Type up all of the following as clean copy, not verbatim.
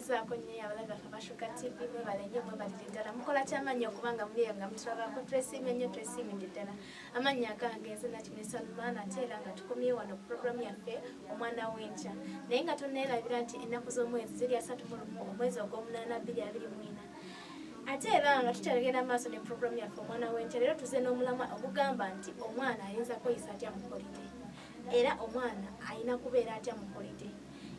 Zaako nnyo abalabi baffe aba Shuga TV, mwebale nnyo, mwebalire ddala. Mukola kyamaanyi okuba nga muli eyo nga mutulabako. Twesiimye nnyo, twesiimidde ddala. Amannya agange nze Nakimuli Salman, ate era nga tukomye wano ku puroguramu yaffe Omwana w'Enkya. Naye nga tonneerabira nti ennaku z'omwezi ziri 31 omwezi ogw'omunaana 2024. Ate era nga tukyagenda maaso ne puroguramu yaffe Omwana w'Enkya, leero tuze n'omulamwa ogugamba nti omwana ayinza kweyisa atya mu holiday, era omwana alina kubeera atya mu holiday.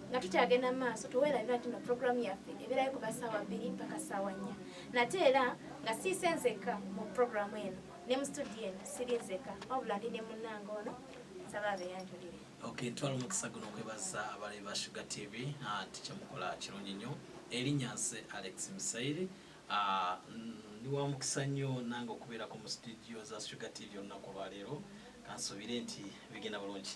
Nga tukyagenda mu maaso, teweerabira nti no puroguramu yaffe ebeerayo kuva ssaawa 2 paka ssaawa 4. Nate era nga siise nzekka mu puroguramu eno, ne mu studio eno siri nzekka, wabula ndi ne munnange ono. Nsaba abeeyanjulire. Ok, ntwala omukisa guno okwebaza abalabi ba Shuga TV nti kyemukola kirungi nnyo. Erinnya nze Alex Musairi. Ndi wa mukisa nnyo nange okubeerako mu studio za Shuga TV olunaku olwaleero. Kansuubire nti bigenda bulungi.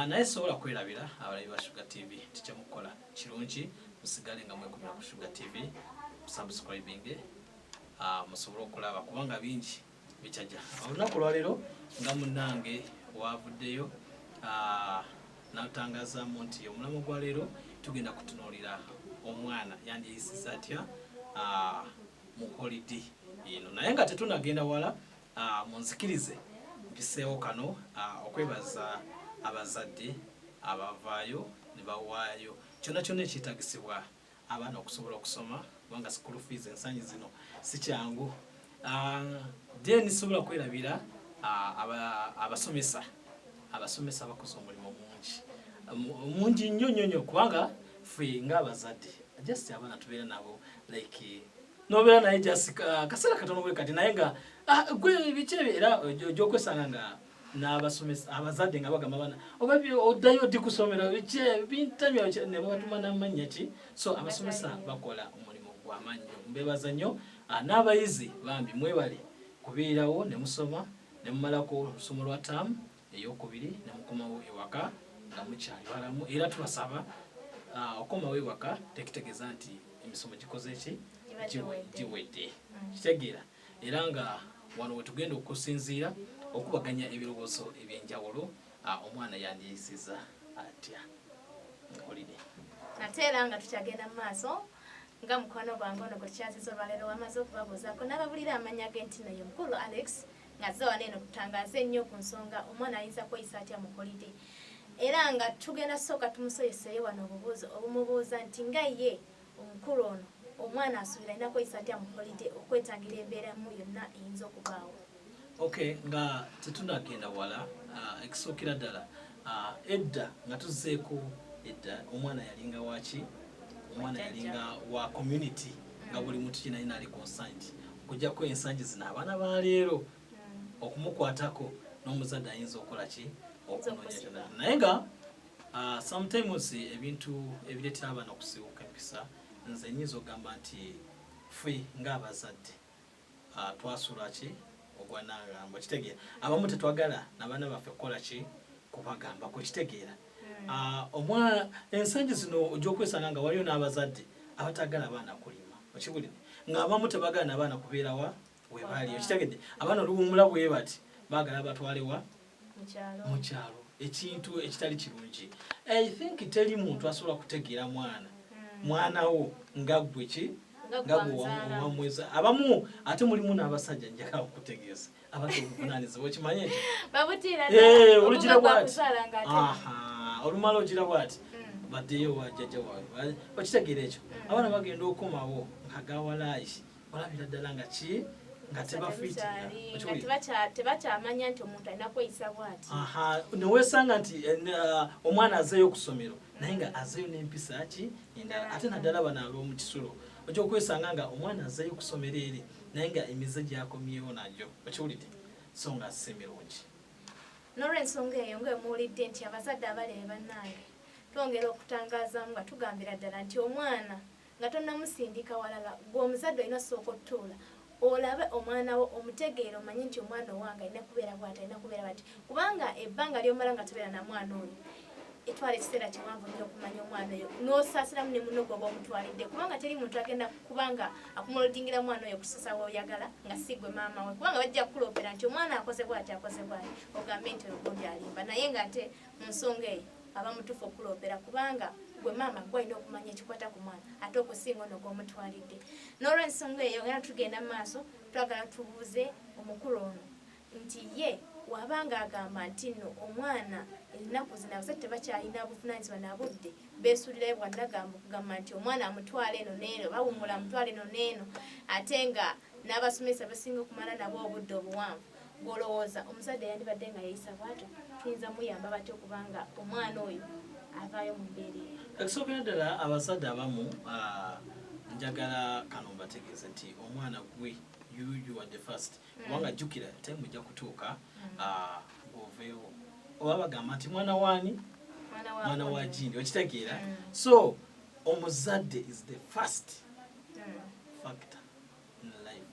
Naye sobola kwerabira abalabi ba Shuga TV nti kyemukola kirungi, musigale nga mwekumira ku Shuga TV, subscribing, musobole okulaba kubanga bingi bikyajja. Olunaku olwaleero nga munnange wavuddeyo natangazaamu nti omulamwa gwa leero tugenda kutunuulira omwana yandiyisiza atya mu holiday eno. Naye nga tetunagenda wala, munzikirize mpiseewo kano okwebaza abazadde abavaayo ne bawaayo kyonna kyonna ekyetaagisibwa abaana okusobola okusoma, kubanga school fees ensangi zino si kyangu. Then sobola kwerabira abasomesa. Abasomesa bakoze omulimu mungi mungi nnyo nnyo nnyo, kubanga ffe ng'abazadde just abaana tubeera nabo like nobeera naye just kaseera katono bwe kati, naye nga gwe biki ebyo, era ojja okwesanga nga n'abasomesa, abazadde nga bagamba abaana oba oddayo ddi kusomero, biki bintamya, ne babatuma n'amannya ki. So abasomesa bakola omulimu gw'amaanyi nnyo, mbebaza nnyo. N'abayizi bambi mwebale kubeerawo ne musoma ne mumalako olusomo lwa taamu eyokubiri ne mukomawo ewaka nga mukyali balamu. Era tubasaba okomawo ewaka tekitegeeza nti emisomo gikoze ki? Giba giwedde. Giwedde. Kitegeera era nga wano wetugenda okusinziira okubaganya ebirowoozo ebyenjawulo, omwana yandiyisiza atya holiday. Ate era nga tukyagenda mu maaso, nga mukwano gwange ono gwe tukyaziza olwaleero wamaze okubabuuzaako n'ababulira amannya ge nti naye mukulu Alex, ng'azze wano eno tutangaze nnyo ku nsonga omwana ayinza kweyisa atya mu holiday. Era nga tugenda sooka tumusoyeseeyo wano obubuuzo obumubuuza nti nga ye omukulu ono, omwana asuubira alina kweyisa atya mu holiday okwetangira embeeramu yonna eyinza okubaawo. Okay, nga tetunagenda wala, ekisookera ddala, edda nga tuzzeeko edda, omwana yalinga waki? Omwana yalinga wa community, nga buli muntu kina ali concerned. Okujjako ensangi zino abaana ba leero okumukwatako n'omuzadde ayinza okukola ki? Okunoonya kyonna. Naye nga sometimes ebintu ebireetera abaana okusiiwuuka empisa, nze nyinza okugamba nti ffe ng'abazadde twasula ki ogwanangambo. Kitegeera abamu tetwagala nabaana baffe kukola ki? Kubagambako. Kitegeera omwana ensangi zino ojja okwesanga nga waliyo n'abazadde abatagala abaana kulima. Okiwulire ng'abamu tebagala nabaana kubeerawa webali. Okitegedde, abaana oluwumula bwe bati baagala batwalewa? Mu kyalo, ekintu ekitali kirungi. I think teri muntu asobola kutegeera mwana mwana wo nga ggwe ki, nga gwe owamweza. Abamu ate mulimu n'abasajja, njagala okutegeeza, abadde obuvunanyizibwa, okimanye ekyo? Olugira bwati, olumala ogira bwati, baddeyo wa jjajja waabwe. Okitegeera ekyo? Abaana bagenda okomawo nga gawalaayi, olabira ddala nga ki, nga tebafiitinga. Tebakyamanya nti omuntu alina kweyisa bwati. Newesanga nti omwana azeeyo ku ssomero, naye nga azeeyo n'empisa ki endala. Ate naddala bano ab'omu kisulo, ojja okwesanga nga omwana azeeyo ku ssomero eri, naye nga emize gyakomyewo nagyo. Okiwulidde? So nga si mirungi. N'olwensonga eyo, nga emuwulidde nti abazadde abalebe bannange, twongera okutangazaamu nga tugambira ddala nti omwana nga tonnamusindika walala, gwe omuzadde olina osooka otutuula olabe omwana wo, omutegeere, omanye nti omwana owange alina kubeera bwati, alina kubeera bati, kubanga ebbanga lyomala nga tobeera na mwana oyo etwala ekiseera kiwanvu nnyo okumanya omwana oyo, n'osaasiramu ne munno gwoba omutwalidde, kubanga teri muntu agenda kubanga akumolodingira mwana oyo kususa woyagala nga si gwe maama we, kubanga bajja kukuloopera nti omwana akoze bwati, akoze bwati, ogambe nti oyo gundi alimba, naye nga ate mu nsonga eyo aba mutuufu okuloopera kubanga Gwe maama gwalina okumanya ekikwata ku mwana ate okusinga ono gw'omutwalidde. N'olwensonga eyo era tugenda mu maaso, twagala tubuuze omukulu ono nti ye wabanga agamba nti nno omwana ennaku zino abazadde tebakyalina buvunaanyizibwa na budde, beesuulirayo bwannagamba okugamba nti omwana amutwala eno n'eno, bawummula amutwala eno n'eno, ate nga n'abasomesa basinga okumala nabo obudde obuwanvu. Gw'olowooza omuzadde yandibadde nga yeeyisa bw'atyo, tuyinza muyamba batya okubanga omwana oyo avaayo mu mbeera eyo? Ekisookera ddala, abazadde abamu, njagala kano mbategeeze nti omwana gwe you are the first, kubanga jjukira time ojja kutuuka ng'oveewo oba bagamba nti mwana waani, mwana wa gindi, okitegeera? So omuzadde is the first factor in life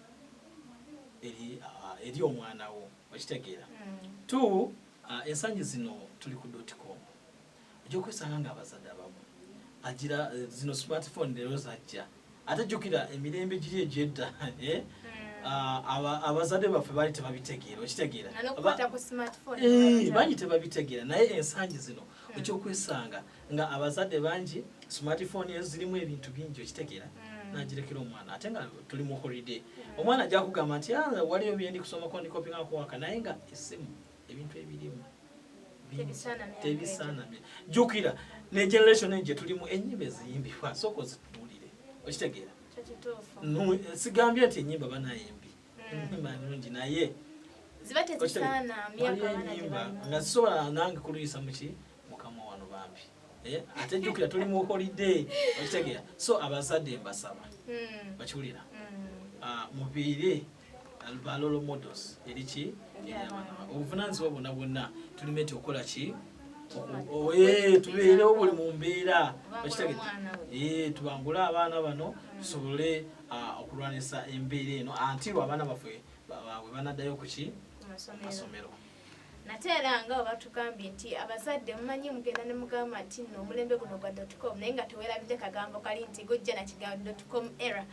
eri omwana wo, okitegeera? Two, ensangi zino tuli ku dot com, ojja okwesanga nga abazadde abamu agira zino smartphone leero zajja, ate jjukira emirembe giri egyedda, eh? Abazadde baffe baali tebabitegeera, okitegeera? Nga n'okukwata ku smartphone Bangi tebabitegeera, naye ensangi zino ekyokwesanga nga abazadde bangi smartphone ezo zirimu ebintu bingi, okitegeera? Nagirekera omwana, ate nga tuli mu holiday, omwana ajja kugamba nti, "Ah, waliyo byendi kusomako, ndi kopingako waka," naye nga essimu ebintu ebirimu bingi, Tebisaana myaka. Tebisaana. Jjukira ne generation eyo gye tulimu, ennyimba eziyimbibwa sooka ozitunuulire, okitegeera? Kyo kituufu. Sigambye nti ennyimba banayimbi, ennyimba nungi, naye ziba tezisaana myaka waliyo abaana gye ennyimba balina. Nga zisobola nange kuluyisa muki mukama wano bambi. Ate jjukira tuli mu holiday, okitegeera? So abazadde mbasaba, bakiwulira? Mubeere ba role models eri ki? Eri abaana baabwe. Obuvunanyizibwa bwonna bwonna tulime nti okukola ki? Tubeerewo buli mu mbeera, Kubangula okitegeera? omwana we. Tubangule abaana bano tusobole okulwanisa embeera eno until abaana baffe bwe banaddayo ku ki? Ku masomero. Masomero. Nate era nga batugambye nti abazadde mumanyi mugenda ne mugamba nti nno omulembe guno gwa dot com, naye nga teweerabidde kagambo kali nti gujja na kigambo dot com era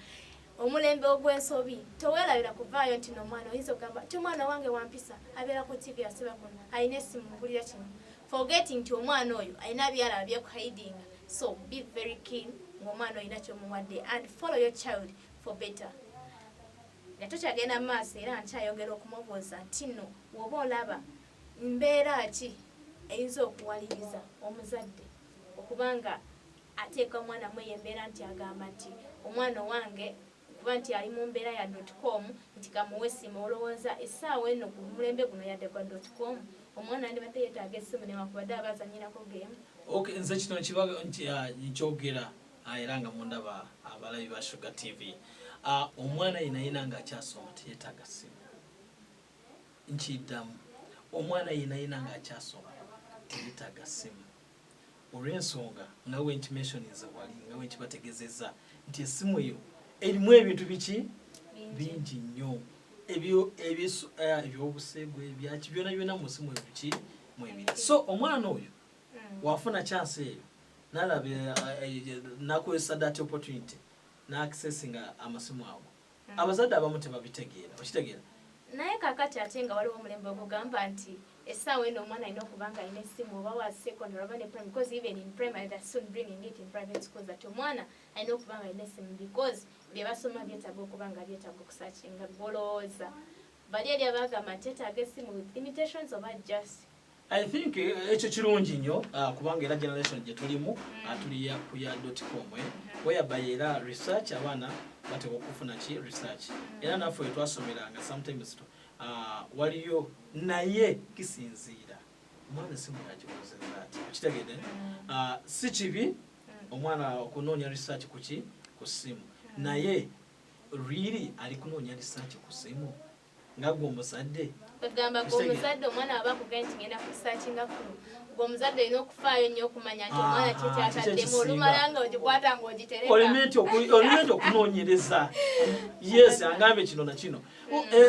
omulembe ogw'ensobi. Teweerabira kuvaayo nti nomwana oyinza okugamba nti omwana wange wampisa, abeera ku TV, asiba kuno, alina essimu, mugulira kino, forgetting nti omwana oyo alina byalaba byekuhidinga. So be very keen ng'omwana olina kyomuwadde and follow your child for better. Nga tukyagenda mu maaso, era nkyayongera okumubuuza nti nno woba olaba mbeera ki eyinza okuwaliriza omuzadde okubanga ateeka omwana mu eyo embeera nti agamba nti omwana owange kuba nti ali mu mbeera ya dot com nti kamuwe essimu? Olowooza essaawa eno ku mulembe guno yadde gwa dot com omwana yandibadde yeetaaga essimu newakubadde aba azanyirako game? Okay, nze kino nkyogera era nga mundaba abalabi ba Sugar TV. Omwana yena yena nga akyasoma teyetaaga ssimu. Nkiddamu, omwana yena yena nga akyasoma teyetaaga ssimu, olw'ensonga nga wenkimentioninze wali, nga wenkibategezezza nti essimu eyo erimu ebintu biki? Bingi nnyo, ebyobuseegu, ebyaki, byona byona mu simu eyo biki mwebiri. So omwana oyo wafuna chance eyo nalaba, nakozesa that opportunity n'accessinga amasimu ago. Abazadde abamu tebabitegeera, okitegeera? Naye kakati ate nga waliwo omulembe ogugamba nti essaawa eno omwana alina okuba nga alina essimu, oba wa secondary oba ne primary, because even in primary they're soon bringing it in private schools that omwana alina okuba nga alina essimu because bye basoma byetaaga okuba nga byetaaga okusearchinga. Golowooza bali eri abagamba nti etaaga essimu with limitations oba just I think ekyo kirungi nnyo, kubanga era generation gye tulimu, tuli ya ku ya dot com, whereby era research abaana bateekwa okufuna ki? Research. Era naffe we twasomeranga sometimes waliyo, naye kisinziira omwana esimu yagikozesa ati, okitegedde? Si kibi omwana okunoonya research ku ki? Ku ssimu, naye really ali kunoonya research ku ssimu nga gwe omuzadde? Bagamba gwe omuzadde omwana aba akugambye nti ngenda kusearchinga kuno, gwe omuzadde olina okufaayo nnyo okumanya nti omwana Aha, kyekyataddemu. kiki Olumala nga ogikwata ng'ogitereka. Olime nti okunoonyereza, yes, angambye kino na kino.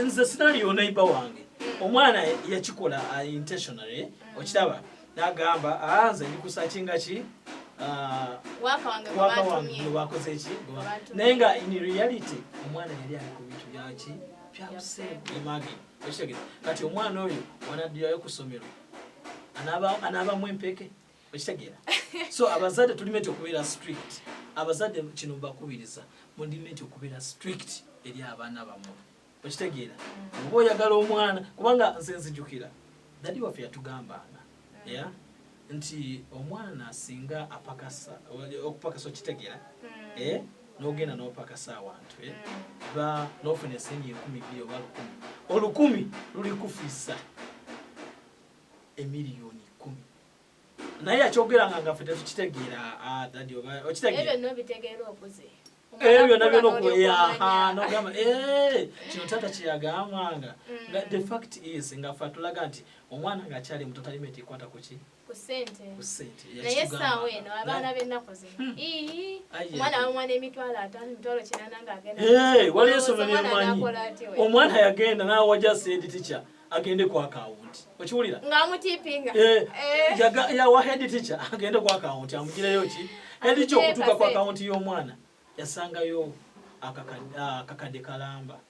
Nze sinaliyo neighbor wange, omwana yakikola intentionally, okiraba? Nagamba, "Ah, nze ndi kusearchinga ki, waka wange gwe waka wange bantumye." gwe bakoze ki? Gwe bantumye. Naye nga in reality omwana yali ali ku bintu byaki? Byabuseegu. Imagine, okitegeera? Kati omwana oyo wanaddirayo ku ssomero anaabamu empeke. Okitegeera? So abazadde tulime nti okubeera strict. Abazadde kino mbakubiriza, mulime nti okubeera strict eri abaana bammwe. Okitegeera? Oba oyagala omwana, kubanga nze nzijukira daddy waffe yatugambanga, yeah, nti omwana singa apakasa, okupakasa okitegeera? Eh, n'ogenda n'opakasa awantu, eh, ba n'ofuna ensimbi 2000 oba 1000, 1000 luli kufiisa 10,000,000. Naye yakyogeranga nga ffe tetukitegeera. Ah, daddy, oba okitegeera? Ebyo nobitegeera okuze. Ebyo byonna byonna okuyaha nogamba, "Eh, kino taata kyeyagambanga." Nga the fact is nga ffe atulaga nti omwana ng'akyali muto talima etikwata kuki? Ku ssente. Ku ssente. Naye essaawa eno abaana b'ennaku zino, ii, Aye. omwana bamuwa n'50,000, 80,000 ng'agenda. Eh, waliyo essomero Omwana lyemanyi anaakola atya we? Omwana yagenda n'awaja head teacher agende ku akawunti, okiwulira? Ng'amutipinga. Eh, Eh. yawa head teacher agende ku akawunti amugireyo ki. Head teacher Amugireyo okutuuka ku kasente. akawunti y'omwana yasangayo akakadde kalamba.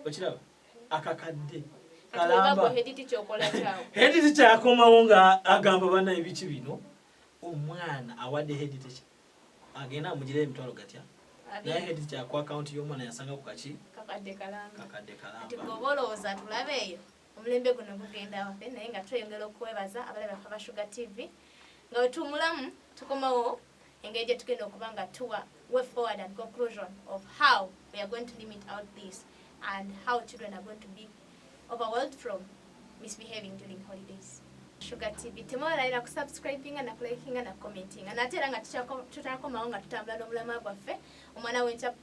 Okiraba, akakadde kalamba. Head teacher okola kyawo. Head teacher yakomawo nga agamba, "Bana, ebiki bino?" Omwana awadde head teacher agenda amugireyo emitwalo gatya, naye head teacher ku akawunti y'omwana yasanga ku kaki? Kakadde kalamba. Kakadde Ati kalamba. gweoba olowooza tulabe eyo omulembe guno gugenda waffe, naye nga tweyongera okwebaza abalabe baffe aba Shuga TV. Nga wetuwumulamu tukomawo engeri gye tugenda okuba nga tuwa way forward and conclusion of how we are going to limit out this and how children are going to be overwhelmed from misbehaving during holidays. Sugar TV, temwewalalira kusubscribinga na kulikinga na commentinga. Nate era nga tutanakomawo nga tutambula n'omulamwa gwaffe Omwana W'enkya,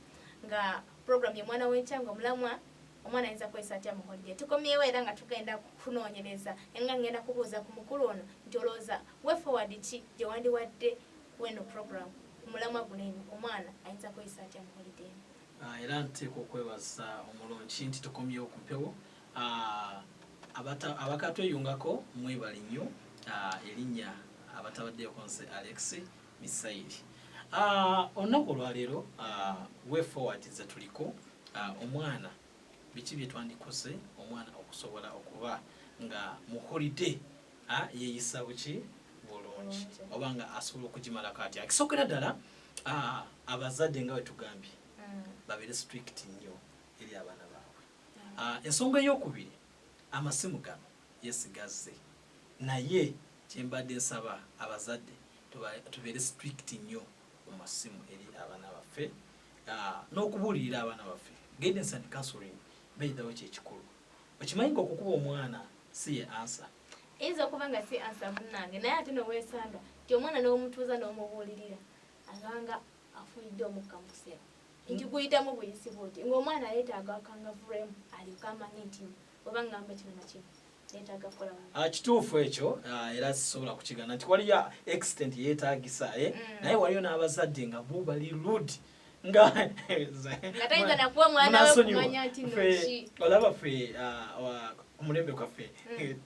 nga program ye Mwana W'enkya, nga omulamwa omwana ayinza kwesa atya mu holiday. Tukomyewo era nga tugenda kunoonyereza, nga ngenda kubuuza ku mukulu ono nti olowooza way forward ki gye wandiwadde weno program omulamwa guno eno, omwana ayinza kwesa atya mu holiday eno? Ah, era nteekwa okwebaza omulungi nti tukomyewo ku mpewo. Ah, abakatweyungako mwebale nnyo. Ah, erinnya abatabaddeko nze Alex Misairi. Olunaku olwaleero, way forward ze tuliko, omwana biki bye twandikoze omwana okusobola okuba nga mu holiday yeeyisa buki bulungi, oba nga asobola okugimalako atya? Ekisookera ddala, abazadde nga bwe tugambye, babeere strict nnyo eri abaana baabwe. Ensonga eyokubiri, amasimu gano yesigazze, naye kyembadde nsaba abazadde tubeere strict nnyo mu masimu eri abaana baffe, n'okubuulirira abaana baffe, guidance and counseling bayitawo kyekikulu. Okimanyi nga okukuba omwana si ye answer? Eyinza okuba nga si answer, munnange, naye ate noweesanga nti omwana n'omutuuza n'omubuulirira abanga afuuyidde omukka mu kusera nti guyitamu buyisi buti, ng'omwana yeetaaga akangavulemu alyoke amanye nti oba ngamba kino nakino neetaaga kukola bubi. Ah, kituufu ekyo, era sisobola kukigana nti waliyo extent yeetagisa, eh? Naye waliyo n'abazadde nga bo bali rude nga Nga tayinza nakuwa mwana we Munansonyiwa. kumanya nti no ki. Olaba ffe, ku mulembe gwaffe,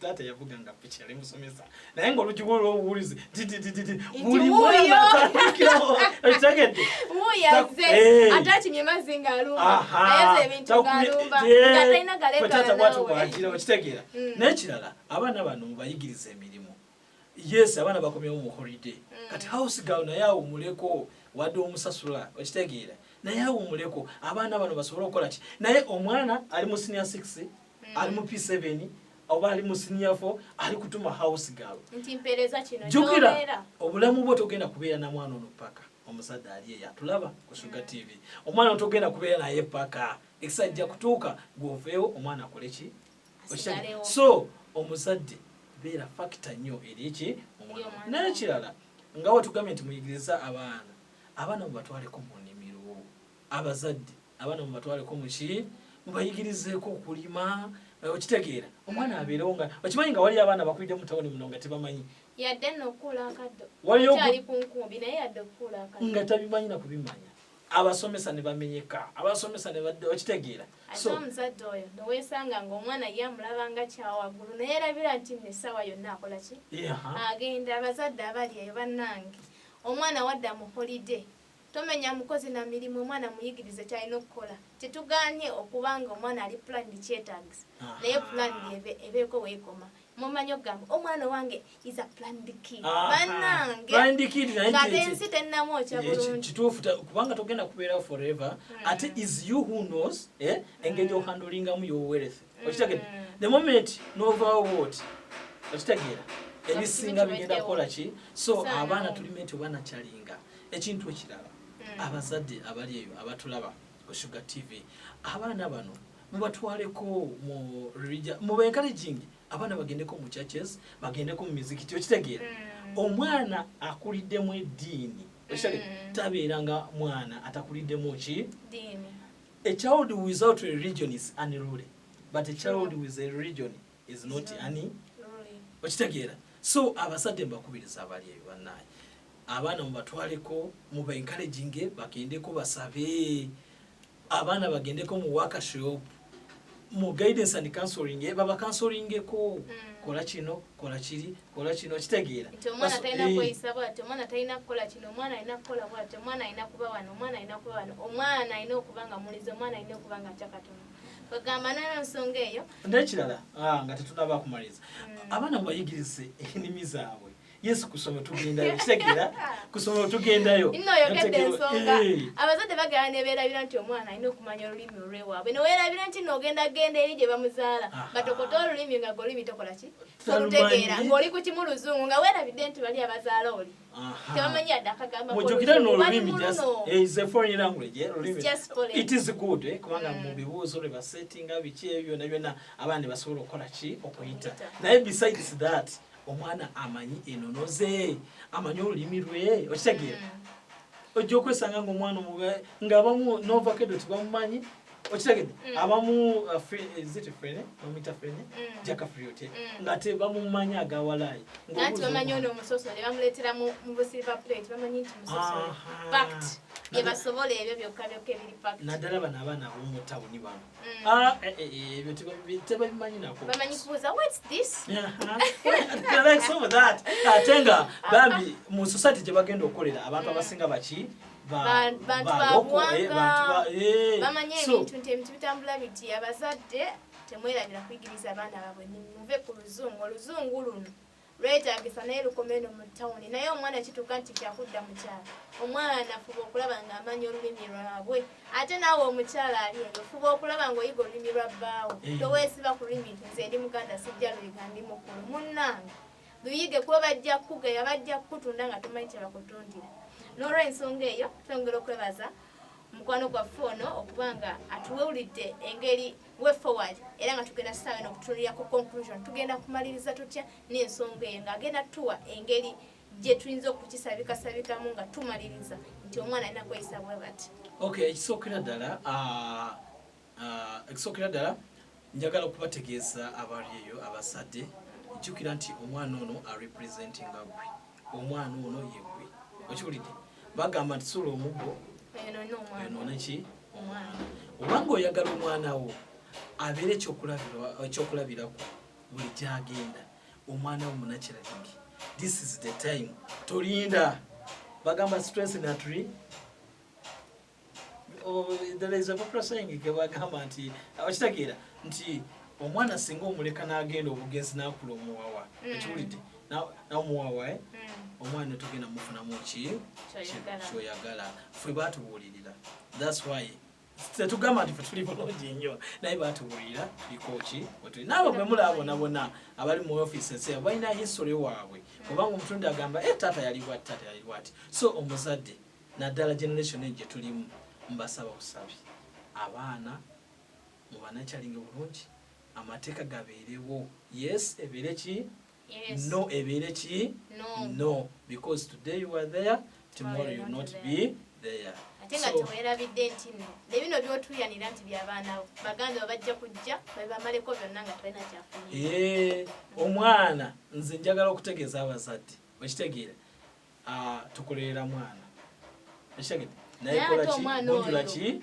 taata yavuganga piki, yali musomesa, naye ng'oluggi lw'obuwulizi titititi buli Wuuyo! mwana atandikirawo, ekitegedde? Wuuyaze ate akimye mazzi ng'alumba, ayaza ebintu ng'alumba, nga talina Taata galekala bwatyo naawe. bwagira, okitegeera? N'ekirala, abaana bano mubayigiriza emirimu. Yes, abaana bakomyewo mu holiday. Kati house girl naye awumuleko, wadde omusasula, okitegeera, naye awumuleko, abaana bano basobole okukola ki. Naye omwana ali mu senior 6, ali mu P7 oba ali mu senior 4, ali kutuma house girl nti mpeereza kino jjukira gy'obeera. Obulamu bwo togenda kubeera na mwana ono paka. Omuzadde ali eyo atulaba ku Sugar TV, omwana ono togenda kubeera naye paka. Ekisajja kutuuka gwoveewo, omwana akole ki? Asigalewo. So omuzadde beera factor nnyo eri ki? Omwana. Omwana. N'ekirala, nga wetugambye nti muyigiriza abaana, abaana mubatwaleko mu nnimiro. Abazadde, abaana mubatwaleko muki, mubayigirizeeko okulima, okitegeera? Omwana abeerewo nga okimanyi nga waliyo abaana bakulidde mu tawuni muno nga tebamanyi Yadde nno okukuula akaddo. Waliyo Kyali ku nkumbi, naye yadde okukuula akaddo nga tabimanyi na kubimanya. Abasomesa ne bamenyeka, abasomesa ne badde, okitegeera? Ate So omuzadde oyo neweesanga ng'omwana ye amulaba nga kyawaggulu, naye erabira nti nno essaawa yonna akola ki? Agenda. Abazadde abali eyo, bannange, omwana wadda mu holiday. Tomenya mukozi na mirimu, omwana muyigirize kyalina okukola. Tetuganye okubanga omwana ali planned, kyetagisa, naye planned ebeeko weekoma. Mumanyi okugamba omwana wange is a planned kid. Bannange, ng'ate ensi tennamwokya bulungi. Kituufu, kubanga togenda kubeerawo forever. Ate is you who knows engeri ohandlingamu your wealth, okitegedde? The moment novaawo bwoti, okitegeera, ebisinga bigenda kukola ki? So abaana tulime nti oba nakyalinga ekintu ekirala. Abazadde abali eyo abatulaba ku Shuga TV, abaana bano mubatwaleko mu religion, muba encouraging abaana bagendeko mu churches, bagendeko mu mizikiti, okitegeera? Omwana akuliddemu eddiini, okitegeera, tabeera nga mwana atakuliddemu ki? Ddiini. A child without a religion is unruly, but a child with a religion is not ani Ruly. Okitegeera? So abazadde mbakubiriza abali eyo, bannaye, abaana mubatwaleko, muba encouraging bagendeko basabe, abaana bagendeko mu workshop, mu guidance and counseling, baba counselingeko, kola kino, kola kiri, kola kino, kitegeera? Nti omwana talina kweyisa bwati, omwana talina kukola kino, omwana alina kukola bwati, omwana alina kuba wano, omwana alina kuba wano, omwana alina okuba nga mulizi, omwana alina okuba nga atya Katonda. Kwegamba nayo nsonga eyo. Nekirala, nga tetunaba kumaliriza, abaana mubayigirize ennimi zaabwe. Yesu, kusoma tugendayo, kitegeera, kusoma tugendayo. Nno oyogedde ensonga. Abazadde bagala ne beerabira nti omwana alina okumanya olulimi olwewaabwe, neweerabira nti noogenda genda eri gye bamuzaala, batokote olulimi nga gwe olulimi tokola ki? Tolutegeera, ng'oli ku kimu luzungu, nga weerabidde nti bali abazaala oli tebamanyi yadde akagamba. Mujjukire n'olulimi just is a foreign language, olulimi it is good, kubanga mu bibuuzo lwe basetinga biki ebyo byonna byonna, abaana ne basobola okukola ki? Okuyita. Naye besides that, omwana amanyi enono ze, amanyi olulimi lwe, okitegeera? Ojja okwesanga nga omwana ng'abamu novakedo tebamumanyi, okitegedde? Abamu is it Frene? Bamuyita Frene, Jackfruit, nga tebamumanyi agawalaayi. Nanti bamanyi ono omusosole, bamuleetera mu busilver plate, bamanyi nti musosole packed, bye basobola ebyo byokka byokka ebiri packed. Naddala bano abaana ab'omu tawuni bano. Ah, ebyo tebabimanyi nako. Bamanyi kubuuza, "What's this?" Like some of that. Ate nga bambi mu society gye bagenda okukolera, abantu abasinga baki? Bantu babuwanga, bamanyi ebintu nti ebintu bitambula biti. Abazadde temwerabira kuyigiriza abaana baabwe. Muve ku luzungu. Oluzungu luno lwetagisa, naye lukome eno mu tawuni. Naye omwana kituuka nti kyakudda mu kyalo, omwana fuba okulaba ng'amanya olulimi lwabwe. Ate naawe omukyala ali eyo, fuba okulaba ng'oyiga olulimi lwa bbaawo. Toweesiba ku lulimi nti nze ndi muganda, sijja luyiga, ndi mukulu. Munnange, luyige, kuba bajja kukugeya, bajja kukutunda nga tomanyi kyebakutundira. N'olwensonga eyo, twongera okwebaza mukwano gwaffe ono okuba nga atuwulidde engeri way forward, era nga tugenda saawa eno okutunulira ku conclusion, tugenda kumaliriza tutya n'ensonga eyo, ng'agenda tuwa engeri gye tuyinza okukisabikasabikamu nga tumaliriza nti omwana alina kweyisa bwe bati. Okay, ekisookera ddala, ekisookera ddala njagala okubategeeza abali eyo abazadde, jjukira nti omwana ono arepresentinga gwe. Omwana ono ye gwe, okiwulidde? Bagamba nti sula omuggo eno n'omwana. Eno neki? Omwana. Obanga oyagala omwana wo abeere ekyokulabirako buli gyagenda, omwana wo munakiralingi. This is the time, tolinda. Bagamba stress na tree. Oh, there is a popular saying ke bagamba nti, okitegeera nti omwana singa omuleka n'agenda obugenzi n'akula omuwawa, ekiwulidde? Namuwawa, eh? Omwana togenda mufunamu ki? Kyoyagala. Kyoyagala. Ffe batubuulirira, that's why tetugamba nti fe tuli bulungi nnyo, naye batubuulirira tuliko ki wetuli. Naabo bwe mulaba bonna bonna abali mu offices abo balina history waabwe, kubanga omutundi agamba, "Eh, taata yali bwati, taata yali bwati." So omuzadde, naddala generation eyo gye tulimu, mbasaba busabi, abaana mubanakyalinge bulungi, amateeka gabeerewo. Yes ebeere ki? Yes. No ebeere ki? No. No, because today you are there, tomorrow you you're not not be there. Ate nga teweerabidde nti nno ne bino by'otuuyanira nti by'abaana bo, baganda bo bajja kujja babibamaleko byonna nga tolina kyafunye. Omwana, nze njagala okutegeeza abazadde, okitegeera, tukolerera mwana, okitegedde? Naye Naye kola ate ki? omwana Gunjula oyo. ki?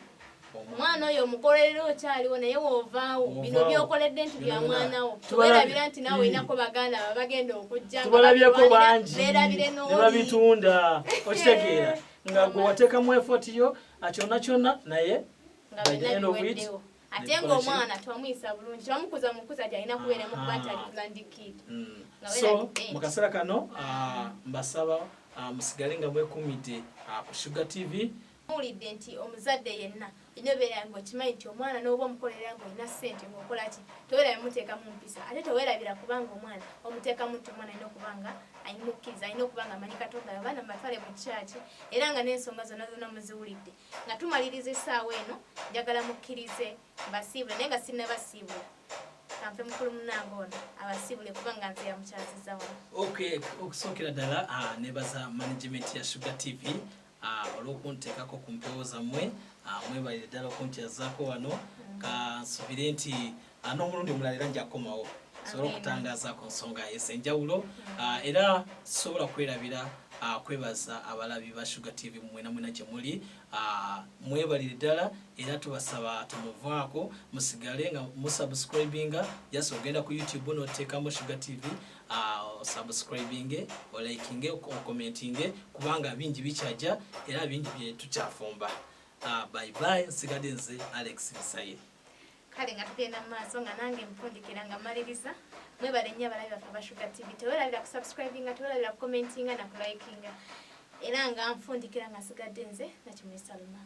Omwana oyo omukolerera okyaliwo, naye woovaawo, bino Woovaawo. byokoledde nti bya Byonna. mwana wo, Tubalabye. teweerabira nti naawe olinako baganda ba bagenda okujja nga Tubalabyeko bakulwanira, bangi beerabire ne n'oli. babitunda, okitegeera? Nga gwe wateekamu effort yo, kyonna kyonna, naye nga by the byonna end of it, biweddewo, ate nekikola ki? Ng'omwana tewamuyisa bulungi, tewamukuza mukuza ati alina kubeeramu kuba nti ali planned kid. Nga So weerabidde. mu kaseera kano, mbasaba, musigale nga mwekumidde ku Sugar TV. Muwulidde nti omuzadde yenna olina obeera nga okimanyi nti omwana n'oba omukolerera ng'olina ssente ng'okola ki, teweerabira muteekamu mpisa, ate teweerabira kubanga omwana omuteekamu nti omwana alina okuba nga ayimukkiriza, alina okuba nga amanyi Katonda, abaana mubatwale mu kyaki. Era nga n'ensonga zonna zonna muziwulidde. Nga tumaliriza essaawa eno, njagala mukkirize mbasiibule, naye nga sinnabasiibula, kanfe mukulu munange ono abasiibule, kubanga nze yamukyazizza wano. Okay, okusookera ddala, nebaza management ya Sugar TV olw'okunteekako ku mpewo zammwe. Mwebalire ddala okuntyazaako wano. Kansubire nti n'omulundi omulala era njakukomawo sobola Amiina. okutangaza ku nsonga ez'enjawulo. Era sobola kwerabira kwebaza abalabi ba Sugar TV mwena mwena gye muli. Mwebalire ddala, era tubasaba temuvaako, musigale nga musubscribinga. Just ogenda ku YouTube n'oteekamu Sugar TV, osubscribinge, olikinge, ocommentinge, kubanga bingi bikyajja era bingi bye tukyafumba. Bye bye, nsigadde nze Alex Bisaye. Kale nga tugenda mu maaso, nga nange mpundikira nga maliriza. Mwebale nnyo abalabi baffe aba Sugar TV. Tewerabira kusubscribinga, tewerabira kucommentinga na kulikinga. Era nga nfundikira nga nsigadde nze Nakimuli Saluma.